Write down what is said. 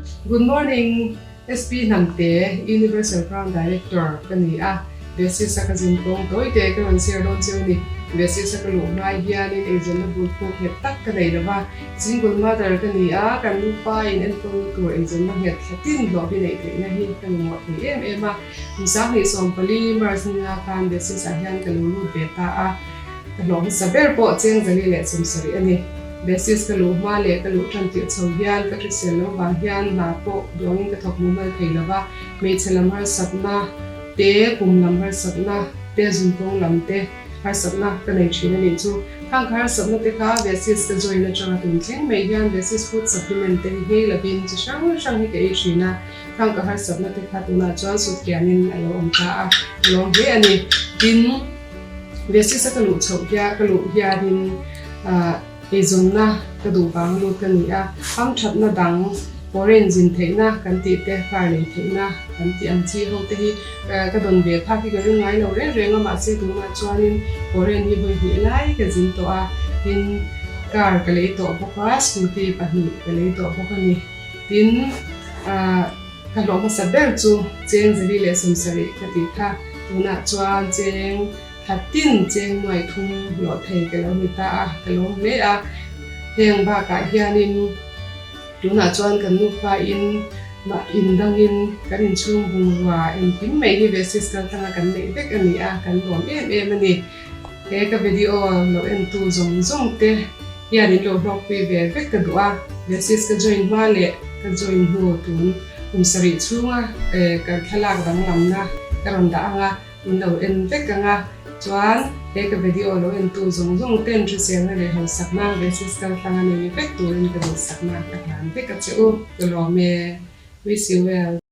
Good morning SP Hnamte, Universal Crown Director ka ni a, Basis a ka zin kawng tawi te ka rawn share dawn cheu ni. Basis a ka luh hmai hianin eizawnna bul phuk nghet tak ka nei lo va, single mother ka ni a, kan nupa in enkawlna tur eizawnna nghet thla tin hlawh hi neih theihna hi ka mamawh thei em em a. Kum 2014 March nila khan Basis ah hian ka lo lut ve ta a. Ka hlawh hmasa ber pawh cheng 470 a ni. Basis ka luh hma leh ka luh tan tirh chho hian ka hrisel lo vang hian hna pawh duangin ka thawk mumal thei lo va, hmeichhe lam harsatna te, kum lam harsatna te, zunkawng lam te harsatna ka nei thin a nih chu. Khang ka harsatna te kha Basis ka join atanga tun thleng mai hian Basis food supplement te hi nghei lovin chi hrang hrang hi ka ei thin a. Khang ka harsatna te kha tunah chuan sut kianin a lo awm ta a, ka lawm hle a ni. Tin. Basis a ka luh chhoh hian ka luh hianin ah eizawnna ka duh vang lut ka ni a, hamthatna dang foreign zin theihna kan tih te, car lei theihna kan tih ang chi ho te hi ka dawn ve phak hi ka ring ngai lo reng reng a, mahse tunah chuanin foreign hi vawi hnih lai ka zin tawh a, tin car ka lei tawh bawk a, scooty pahnih ka lei tawh bawk a ni. Tin ah ka hlawh hmasa ber chu cheng 470 ka tih kha. Tunah chuan cheng thla tin cheng nuai thum hlawh thei ka lo ni ta a, ka lawm hle a. Heng bakah hianin tunah chuan kan nufa in mah in dangin kan inchhung bungrua engkim mai hi Vesis kaltanga kan neih vek a ni a, kan lawm em em a ni. He ka video lo entu zawng zawng te hian in lo hlawkpui ve vek ka duh a, Vesis ka join hma leh ka join hnu tun kum sarih chhunga kan thlalak danglamna ka rawn dah ang a, in lo en vek ang a, chuan he ka video lo entu zawng zawng ten hriselna leh hausakna Vesis kaltlang a nei vek turin ka duhsakna ka hlan vek a che u, ka lawm e, wish you well.